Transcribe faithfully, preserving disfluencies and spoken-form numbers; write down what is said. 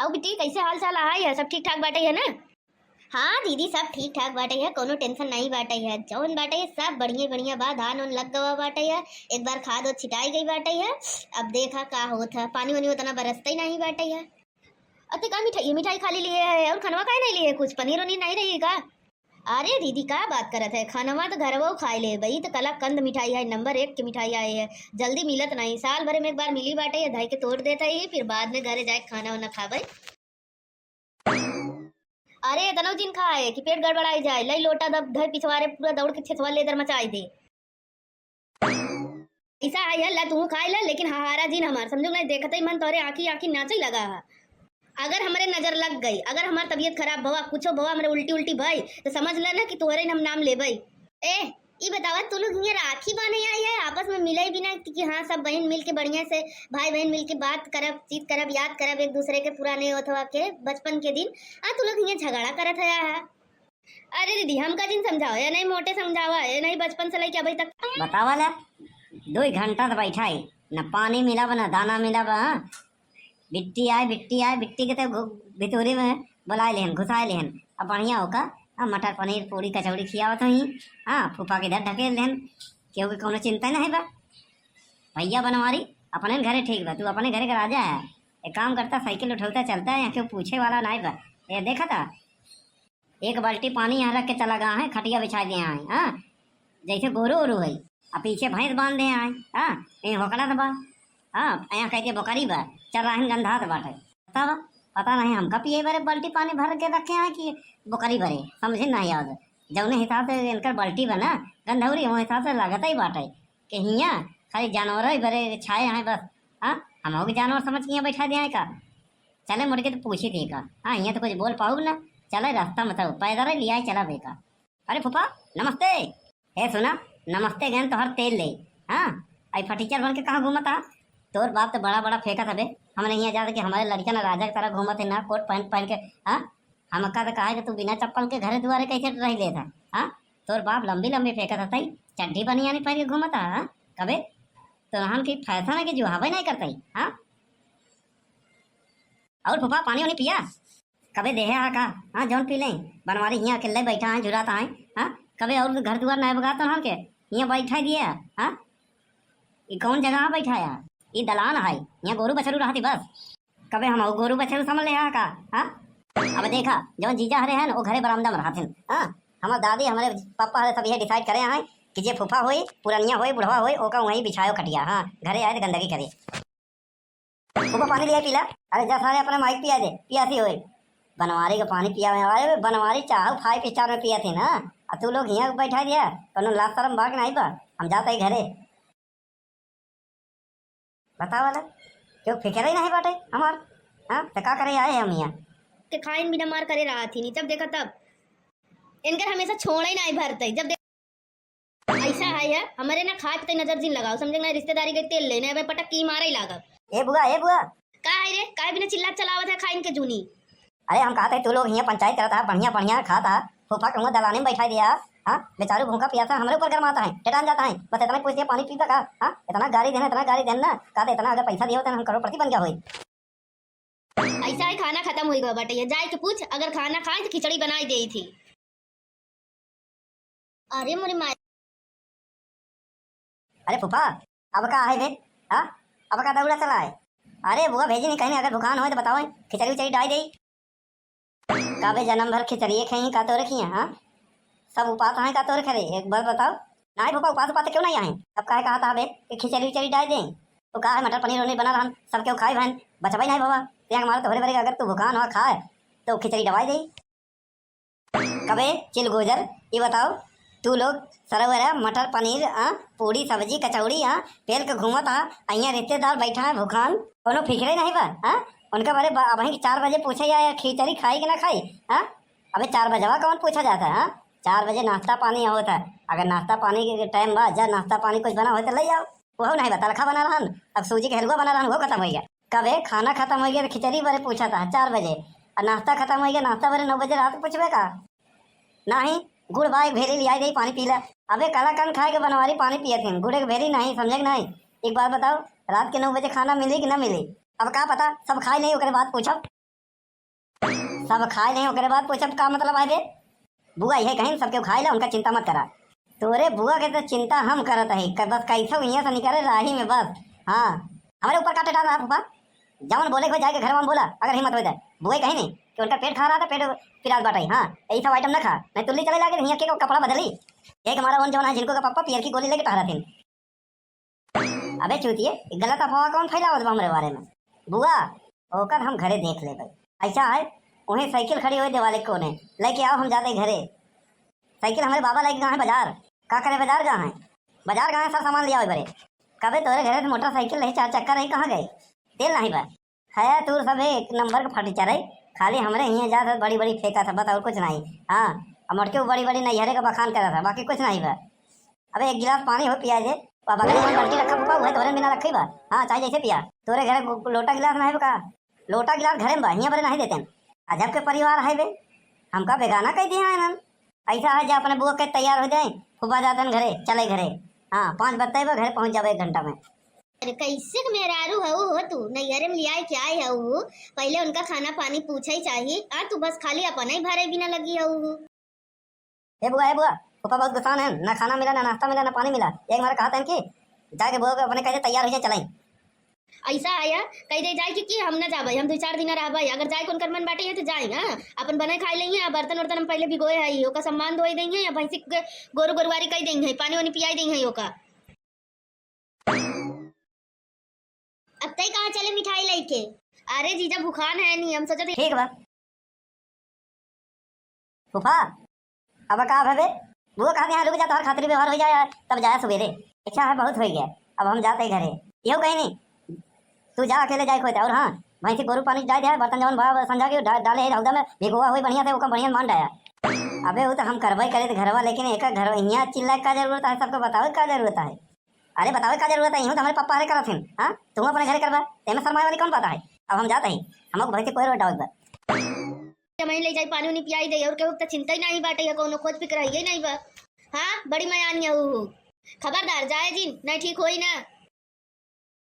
अउ बिट्टी, कैसे हाल चाल है? सब ठीक ठाक बाटे है ना? हाँ दीदी, सब ठीक ठाक बाटे है, कोनो tension नहीं बाटे है। जौन बाटे है, सब बढ़िया बढ़िया बा। धान उन लग गवा बाटे है, एक बार खाद उद छिटाई गई बाटे है। अब देखा का होत है, पानी वानी उतना बरसते ही नहीं बाटे है। अते का मिठाई, मिठाई खाली लिए है और खनवा काहे नहीं लिए? कुछ पनीर उनीर नहीं रही का? अरे दीदी, का बात करत है? खानवा तो घरवो खाए ले बई, तो कलाकंद मिठाई है, नंबर एक की मिठाई आए है, जल्दी मिलत नहीं, साल भर में एक बार मिली बाटे, ये धई के तोड़ देता ही, फिर बाद में घरे जाए खाना वाना खाबे। अरे इतना जिन खाए कि पेट गड़बड़ाई जाए, लई लोटा दब धर पिछवारे पूरा दौड़ के छेछवा लेदर मचाई दे। ऐसा है, ला तू खाए ला, लेकिन हहारा जिन हमार, समझो नहीं, देखते ही मन तोरे आँखी आँखी नाचे लगा है। अगर हमरे नजर लग गई, अगर हमार तबीयत खराब भवा, कुछो भवा, हमरे उल्टी उल्टी भई, तो समझ लेना कि तोहरे हम नाम लेबई। ए, ई बतावा, तू लोग हियाँ राखी बांधे आई है, आपस में मिले भी ना कि हाँ, सब बहन मिल के बढ़िया से, भाई बहन मिल के बात करब, चीत करब, याद करब एक दूसरे के पुराने ओथवा के बचपन के दिन। आ तू लोग हियाँ झगड़ा करत है, है? अरे दीदी, हमका जिन समझावा, ये नहीं मोटे समझावा, ये नहीं बचपन से लेके अभी तक। बतावा ला, दो ही घंटा से बैठा है, न पानी मिला बा, न दाना मिला बा, हाँ? बिट्टी आए, बिट्टी आए, बिट्टी के तो घु-, भितोरी में बुलाए लेहन, घुसाए लेहन। अब बढ़िया होका, हाँ, मटर पनीर, पूड़ी, कचौड़ी खियावत होई, हाँ, फूफा के इधर ढकेल लेहन, केहू के कोनो चिंता नहीं बा। भैया बनवारी, अपने घरे ठीक बा, तू अपने घरे का राजा है। एक काम करता, साइकिल उठौता चलता है, यहाँ केहू पूछे वाला नहीं बा। ये देखा था, एक बाल्टी पानी यहाँ रख के चला गया है, खटिया बिछा दिया है, हाँ, जैसे गोरू ओरू है, आ पीछे भैंस बांध दे आए, हाँ, ये होकड़ा बा, हाँ, यहाँ कहते बोकरी बा, चल रहा है गंधात बाटे, तब पता नहीं हमका पिए बरे बाल्टी पानी भर के रखे हैं कि बोकरी बरे, समझे नहीं आवत। जौने हिसाब से इनकर बाल्टी बा ना, गंधौरी, वो हिसाब से लागत ही बाटे कि हियाँ खाली जानवर ही बरे छाए हैं बस। हाँ, हम हो जानवर समझ के यहाँ बैठा दिया है का? चले मुड़ के तो पूछी थी का, हाँ, हियाँ तो कुछ बोल पाऊब ना, चले रास्ता में तो पैदल ही लिया चला बेका। अरे फूफा, नमस्ते। ए सुना, नमस्ते गन तोहर तेल ले। हाँ, आई फटीचर बन के कहाँ घूमत आ? तोर बाप तो बड़ा बड़ा फेंकत हबे। हमरे यहाँ जात कि हमारे लड़का ना राजा की तरह घूमत है ना, कोट पैंट पहन के। हाँ, हमका तो कहा कि तू बिना चप्पल के घरे दुआरे कैसे रह लेता? हाँ, तोर बाप लंबी लंबी फेंकत हतई, चड्ढी बनियानी पहन के घूमत आ। हाँ, कबे तो रहन की फैशन है कि जो हवे नहीं करतई। हाँ, और फूफा पानी वानी पिया? कबे देहे हा का? हाँ, जौन पी लें। बनवारी हियाँ अकेले बैठा है, झुराता है। हाँ, कबे और घर दुआर नहीं बगात हम के, हियाँ बैठा दिए। हाँ, ई कौन जगह बैठा है? ई दलान है, हियाँ गोरू बछरू रहती बस। कबे हम गोरू बछरू समझ ले हा का? हाँ, अब देखा, जौन जीजा हरे हैं, वो घरे बरामदा में रहथिन। हाँ, हमार दादी, हमारे पापा हरे सब ये decide करे हैं कि जे फूफा होई, पुरनिया होई, बुढ़वा होई, ओका वहीं बिछायो खटिया। हाँ, घरे आए तो गंदगी करे। फूफा पानी लिया पीला। अरे जा सारे अपने माइक पिया दे, पियासी होए। बनवारी का पानी पिया में, अरे बनवारी चाहो five star में पिया थी ना, आ तू लोग हियाँ बैठा दिया, कोनो लाज शरम बाग नहीं बा। हम जाता ही घरे। बतावा ला, क्यों फिक्र ही नहीं बाटे हमार? हाँ, तो का करे आए हम हियाँ? ते खाइन बिना मार करे रहा थी नहीं, जब देखा तब। इनकर हमेशा छोड़ा ही नहीं भरते, जब ऐसा है, है, हमरे ना खाए पे नजर जिन लगाओ, समझे ना, रिश्तेदारी के तेल लेने, अबे पटक की मारे ही लागब। ए बुआ, ए बुआ। का है रे, काहे बिना चिल्लात चलावत है खाइन के जूनी? अरे हम कहते हैं, तू लोग हियाँ पंचायत करता है, बढ़िया बढ़िया खाता है, फूफा कहूँगा दलाने में बैठा दिया, हाँ, बेचारू भूखा पियासा हमरे ऊपर गरमाता है, टेटान जाता है, बस इतना ही पूछ दिया, पानी पीबा का? हाँ, इतना गारी देना, इतना गारी देना, कहते इतना अगर पैसा दिया होता ना, हम करोड़पति बन गया होई। ऐसा है, खाना खत्म हो गया बाटे, ये जाए के पूछ, अगर खाना खाए तो खिचड़ी बनाई दे थी। अरे मोरी माई। अरे फूफा, अब का है बे? हाँ, अब का दौड़ा चला है? अरे बुआ भेजी नहीं कहीं, अगर भुखान होए तो बताओ, खिचड़ी उचड़ी डाई दे। का बे, जन्म भर खिचड़िए खाई का तोरे खिया, हाँ? सब उपास हैं का तोरे खरे, एक बार बताओ। नहीं फूफा, उपास उपास क्यों नहीं आए? अब काहे कहा था बे कि खिचड़ी उचड़ी डाई दे? तो का है, मटर पनीर उनीर बना रहन, सब क्यों खाए बहन, बचबे नहीं बाबा। ते हमारे तोहरे बरे अगर तू भुखान हो खाए तो खिचड़ी डबाई दे। कबे चिलगोजर, ये बताओ, तू लोग सरवरा मटर पनीर, आ, पूड़ी सब्जी कचौड़ी, आ, पेल के घूमत आ, अइया रिश्तेदार बैठा है भुखान, कोनो फिक्रे नहीं बा, आ? उनका बारे बा, अबहीं चार बजे पूछे या, या खिचड़ी खाई कि ना खाई, आ? अबे चार बजवा कौन पूछा जाता है, आ? चार बजे नाश्ता पानी होता है, अगर नाश्ता पानी के टाइम बा, जा नाश्ता पानी कुछ बना हो तो ले आओ, वो नहीं बा, तलखा बना रहन, अब सूजी के हलवा बना रहन, वो खत्म हो गया। कबे खाना खत्म हो गया तो खिचड़ी बरे पूछा था चार बजे, और नाश्ता खत्म हो गया, नाश्ता बरे नौ बजे रात पूछबे का? नाही, गुड़ बा, एक भेली लियाई दे, पानी पी ले। अबे कलाकंद खाए के बनवारी पानी पिए थे, गुड़ एक भेली नहीं, समझे कि नहीं? एक बात बताओ, रात के नौ बजे खाना मिली कि ना मिली? अब का पता, सब खाए नहीं, ओकरे बाद पूछब। सब खाए लें, ओकरे बाद पूछब का मतलब है बे? बुआ इहे कहिन, सबके खाए ला, उनका चिंता मत करा। तोरे बुआ के तो चिंता हम करत हई, क-, बस कैसे हियां से निकले राही में बस। हाँ, हमरे ऊपर काटे डाल रहा फूफा, जवन बोले के हो जाए के घर में बोला, अगर हिम्मत हो जाए। बुआ कहिन कि उनका पेट खा रहा था, पेट पिरात बाटे। हाँ, यही सब आइटम ना खा, नहीं तुल्ली चले लागे, हियां के कपड़ा बदली। एक हमारा उन जवन है जिनको का पप्पा पियर की गोली लेके टहरा थे। अबे चूतिए, गलत अफवाह कौन फैलावत बा हमरे बारे में? बुआ, ओकर हम घरे देख लेबै। ऐसा है, वहीं साइकिल खड़ी होई देवाले के कोने, लेके आओ, हम जाते घरे। साइकिल हमरे बाबा लेके गए हैं बाजार। का करे बाजार गए हैं? बाजार गए हैं, सब सामान ले आओ बरे। कबे तोरे घरे से मोटरसाइकिल रही, चार चक्का रही, कहाँ गए? तेल नहीं बा। है तू सब एक नंबर के फटीचर है, खाली हमरे हियां जात है बड़ी बड़ी फेंका था, बस और कुछ नहीं। हाँ, अब मोटके बड़ी बड़ी नैहरे का बखान करा था, बाकी कुछ नहीं बा। अबे एक गिलास पानी हो पिया दे, अब अगले दिन बाल्टी रखा फूफा, उहे तोरे बिना रखी बा। हाँ, चाहे जैसे पिया, तोरे घरे गो-, लोटा गिलास नहीं बा का? लोटा गिलास घरे में बा, हियां बरे नहीं देते। अजब के परिवार है बे, हमका बेगाना कह दिया है इन्हन। ऐसा है जे अपने बुआ के तैयार हो जाए, फूफा जाते हैं घरे, चले घरे। हाँ, पाँच बजते बा, घरे पहुंच जाबे एक घंटा में। अरे कैसे के मेहरारू हऊ हो तू, नैहरे में लियाए के आए हऊ, पहले उनका खाना पानी पूछे ही चाहिए, आ तू बस खाली अपना ही भरे बिना लगी हऊ। ए बुआ, ए बुआ, फूफा बहुत गुस्सान है, ना खाना मिला, ना नाश्ता मिला, ना पानी मिला। एक मारे कहत हैं कि जाके बुआ के अपने कह दे तैयार हो जाए, चलाई। ऐसा आया, कह दे जाए कि, कि हम ना जाबे, हम दो चार दिन रहबे, अगर जाए के उनकर मन बाटे है तो जाए, हाँ, अपन बने खाए लेंगे, आ बर्तन उर्तन हम पहले भिगोए है, ओका सामान धोए देंगे, या भैंसी के गोरू गोरुआरी कह देंगे, पानी वानी पियाई देंगे ओका। अब तय कहाँ चले मिठाई लेके? अरे जीजा भुखान है नहीं, हम सोचत है ठीक बा। फूफा, अब का भवे? वो कहा यहाँ रुक जा, तोहर खातिर व्यवहार हो जाए, तब जाए सवेरे। अच्छा है, बहुत हो गया, अब हम जाते घरे। यो कहीं नहीं, तू जा अकेले जाए खोते। और हाँ, भैंसी गोरू पानी डाल दिया, बर्तन जवन भा संझा के डा-, डाले है हौदा में, भिगोआ हुई बढ़िया से, ओका बढ़िया मान डाया। अबे वो तो हम करवाई करे थे घरवा, लेकिन एक घर यहाँ चिल्ला का जरूरत है, सबको बतावे का जरूरत है। अरे बतावे का जरूरत है, यूं तो हमारे पापा हरे करत हैं। हाँ, तू अपने घरे करबा, तेमे शर्माए वाली कौन बात है? अब हम जाते हैं, हमको भैंसी कोई रोड डाउट बा। जमाई ले जाई, पानी उनी पियाई दे, और केहू के त चिंता ही नहीं बाटे, या कोनो खोज फिक्र है ही नहीं बा। हाँ, बड़ी मयान है ऊ। खबरदार जाए जिन, नहीं ठीक होई ना।